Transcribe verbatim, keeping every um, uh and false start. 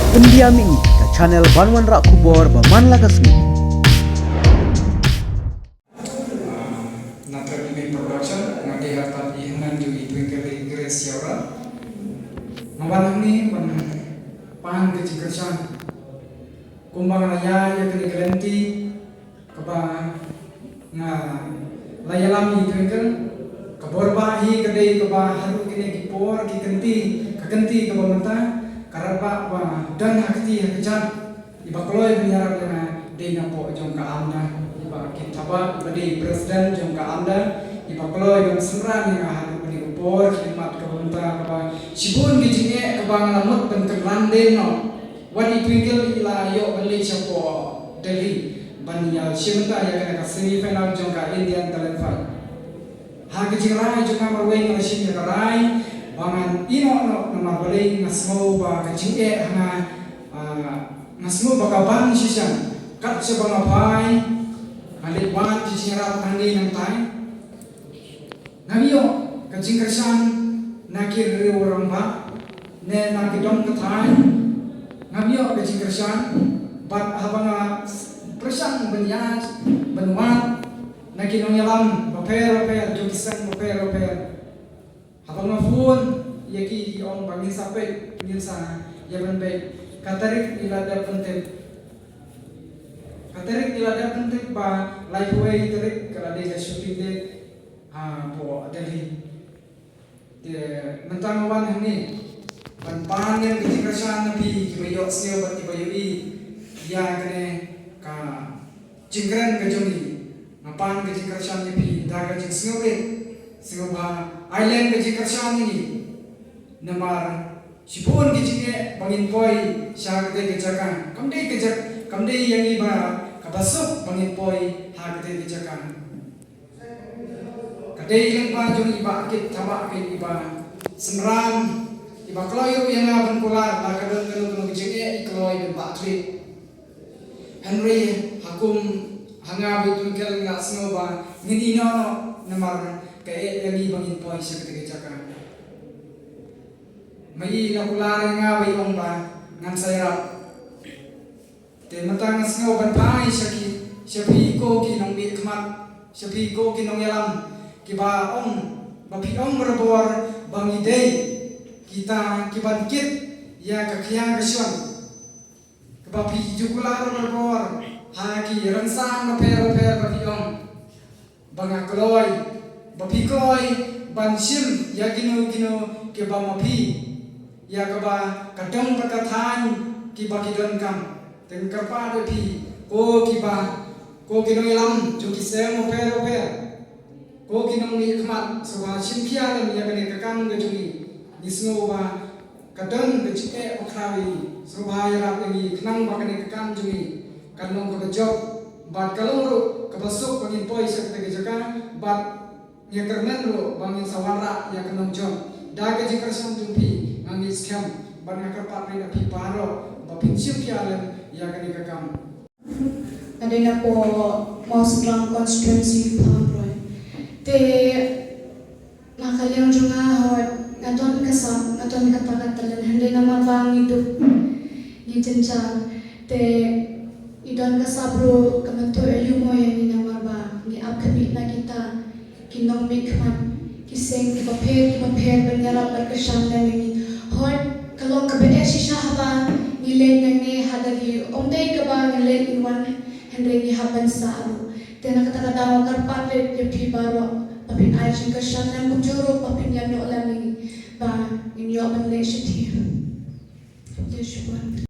Pyndiam ïa ngi ka channel ban wanrah khubor ba man la ka sngi. Na Tribune Production, nga dei ha pat i hynmen jong i Twinkle Grace Siawra. Nga wan hangne ban pan ka jingkyrshan. Kumba nga la ïa ïa kane ka lynti kaba nga la ïalam i Twinkle, ka bor ba hi ka dei kaba haduh kine ki por ki kynti, ka kynti kaba mynta ka rat ba ba don ha kti ha kjat. Iba kloi ban ïarap ïa nga dei na poh jong ka AMDA, iba ki Thabah iba dei president jong ka AMDA, iba kloi ban synran ïa nga haduh kane ka por, ki mat kaba mynta kaba shibun ki jingeh kaba nga la mut ban kynran dei noh. Wat i Twinkle i la ïoh ban leit sha poh Delhi ban ïa shim bynta ïa kane ka semi final jong ka Indian Talent Fight. Ha ka jingrai jong nga marwei nga la shim ïa ka rai ba ngan ïeh noh noh namar balei nga sngew ba ka jingeh ha nga, ah, nga sngew ba ka ban shisha kat shaba nga phai nga leit wad ki jingïarap hangne nangtai. Ngam ïoh ka jingkyrshan na ki riew rangbah ne na ki dong ka thaiñ. Ngam ïoh ka jingkyrshan bad haba nga pyrshang ban ïaid ban wad na ki nongïalam bapher bapher jong ki seng bapher bapher. Haba nga phone ïa ki, ki ong ba ngin sa peit, ngin sa ïa ban peit. Ka tarik i la dep pyntip. Ka tarik i la dep pyntip ba laiphew wei tarik ka la dei ka shooting date ha poh Delhi. Te mynta nga wan hangne ban pan ïa ka jingkyrshan na phi kiba ïohsngew bad kiba ïohi ïa kane ka jingkren ka jong ngi. Nga pan ka jingkyrshan ïa phi da ka jingsngewrit, sngewbha ai lem ka jingkyrshan ïa ngi. Namar shibun ki jingeh ba ngin poi sha kata ka jaka. Kam dei ka jaka, kam dei ïa ngi ba kaba suk ba ngin poi ha kata ka jaka. Ka dei lyngba jong i Bah Kit Thabah, ka i Bah Synran, i ba kloi ruh ïa nga ban kular, la ka don kano kano ka jingeh i kloi ban bah khlieh. Hynrei ha kum ha nga Bah Twinkle nga sngew ba ngin ïeh noh noh namar ka eh ïa ngi ba ngin poi sha kata ka jaka. Ma i la kular ïa nga ba i ong ba ngan sa ïarap. Te mynta nga sngew ban phai sha ki, sha phi ko ki nongmihkhmat, sha phi ko ki nongïalam, kiba ong, ba phi ong barabor ba ngi dei kita kiban kit ïa ka khia ka shon. Kaba phi ju kular barabor ha ki rynsan bapher bapher ba phi ong ba nga kloi, ba phi kloi ban shim ïa kino kino kiba ma phi, ïa kaba ka dong bad ka thaiñ kiba ki donkam. Te nga kyrpad ïa phi ko kiba, ko ki nongïalam jong ki seng bapher bapher, ko ki nongmihkhmat, sngewbha shim khia lem ïa kane ka kam ka jong ngi. Ngi sngew ba ka don ka jingeh bakhraw ïa ngi, sngewbha ïarap ïa ngi khnang ba kane ka kam jong ngi kan long kaba jop bad ka long ruh kaba suk ba ngin poi sha kata ka jaka bad ngi kyrmen ruh ba ngin sa wanrah ïa ka nongjop. Da ka jingkyrshan jong phi nga ngeit skhem bad nga kyrpad ïa phi baroh ba phin shim khia lem ïa kane ka kam. Nga dei na poh Mawsynram constituency Pamroi. Te na ka liang jong nga hooid nga don ka sap, nga don kata ka talent, hynrei namar ba ngi duk, ngi jynjar. Te i don ka sap ruh ka myntoi aïu mo ïa ngi namar ba ngi ap khmih na kita ki nongmihkhmat, ki seng kiba pher kiba pher ban ïarap ban kyrshan lem ïa ngi. Hooid ka long kaba eh shisha haba ngi leit nangne ha Delhi, ym dei kaba ngi leit ngi wan, hynrei ngi hap ban sah ruh. Te na kata ka daw nga kyrpad lem ïa phi baroh ba phin ai jingkyrshan lem, kumjuh ruh ba phin ïam noh lem ïa ngi ba ngin ïoh ban leit shathie. Khublei shibun.